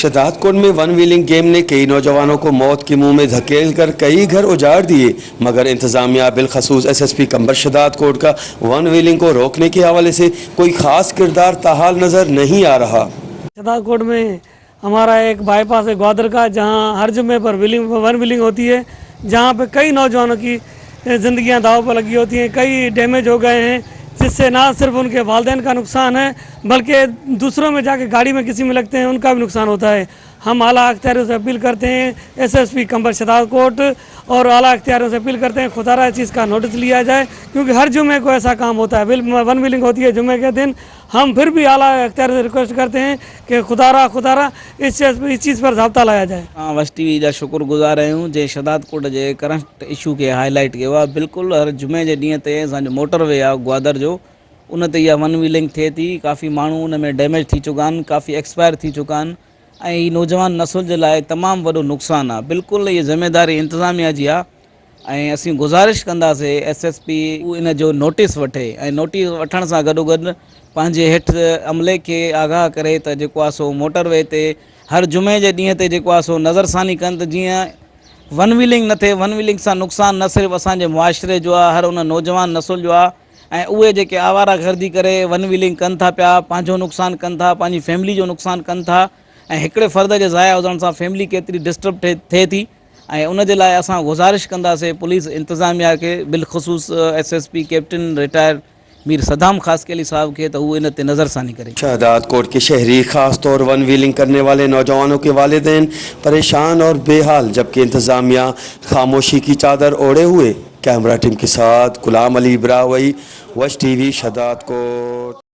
शहदादकोट में one wheeling game ने कई नौजवानों को मौत के मुंह में धकेल कर कई घर उजाड़ दिए, मगर इंतजामिया बिलखसूस एसएसपी कंबर शहदादकोट का वन व्हीलिंग को रोकने के हवाले से कोई ख़ास किरदार ताहाल नज़र नहीं आ रहा। शहदादकोट में हमारा एक बाईपास है ग्वादर का, जहां हर जुम्मे पर व्हीलिंग वन व्हीलिंग होती है, जहां पे कई नौजवानों की ज़िंदगियां दाव पर लगी होती हैं, कई डैमेज हो गए हैं, जिससे ना सिर्फ उनके वालदेन का नुकसान है, बल्कि दूसरों में जाके गाड़ी में किसी में लगते हैं, उनका भी नुकसान होता है। हम आला अख्तियारियों से अपील करते हैं, एसएसपी कंबर शहदादकोट और आला अख्तियारियों से अपील करते हैं, खुदारा इस चीज़ का नोटिस लिया जाए, क्योंकि हर जुमे को ऐसा काम होता है, वन व्हीलिंग होती है जुमे के दिन। हम फिर भी आला अख्तियारियों से रिक्वेस्ट करते हैं कि खुदारा खुदारा इस चीज़ पर ज़ाब्ता लाया जाए। असां वश टीवी जा शुक्रगुज़ार आहियूं, जंहिं शहदादकोट जे करंट इशू खे हाईलाइट कयो आहे। बिल्कुलु हर जुमे जे ॾींहं ते असांजो मोटर वे आहे ग्वादर जो, उन ते इहा वन व्हीलिंग थिए थी। काफ़ी माण्हू उन में डैमेज थी चुका आहिनि, काफ़ी एक्सपायर थी चुका आहिनि ऐं हीउ नौजवान नस्ल जे लाइ तमामु वॾो नुक़सानु आहे। बिल्कुलु इहा ज़िमेदारी इंतिज़ामिया जी आहे ऐं असीं गुज़ारिश कंदासीं, एस एस पी इन जो नोटिस वठे ऐं नोटिस वठण सां गॾो गॾु पंहिंजे हेठि अमले खे आगाह करे त जेको आहे सो मोटर वे ते हर जुमे जे ॾींहं ते जेको आहे सो नज़रसानी कनि त जीअं वन व्हीलिंग न थिए। वन व्हीलिंग सां नुक़सानु न सिर्फ़ु असांजे मुआशिरे जो आहे, हर उन नौजवान नस्ल जो आहे ऐं उहे जेके आवारा गर्दी करे वन व्हीलिंग कनि था पिया, पंहिंजो नुक़सानु कनि था, पंहिंजी फैमिली जो नुक़सानु कनि था ऐं हिकिड़े फ़र्द जे ज़ाया हुजण सां फैमिली केतिरी डिस्टर्ब थिए थी ऐं उन जे लाइ असां गुज़ारिश कंदासीं पुलिस इंतिज़ामिया खे, बिलख़ुसूस S S P captain retired Mir Saddam Khaskheli sahib खे त हू इन ते नज़रसानी करे। शहदादकोट के शहरी, खास तौर वन व्हीलिंग करने वाले नौजवानों के वालिदैन परेशान और बेहाल, जबकि इंतज़ामिया खामोशी की चादर ओढ़े हुए। कैमरा टीम के साथ गुलाम अली ब्रावई, वश टीवी, शहदादकोट।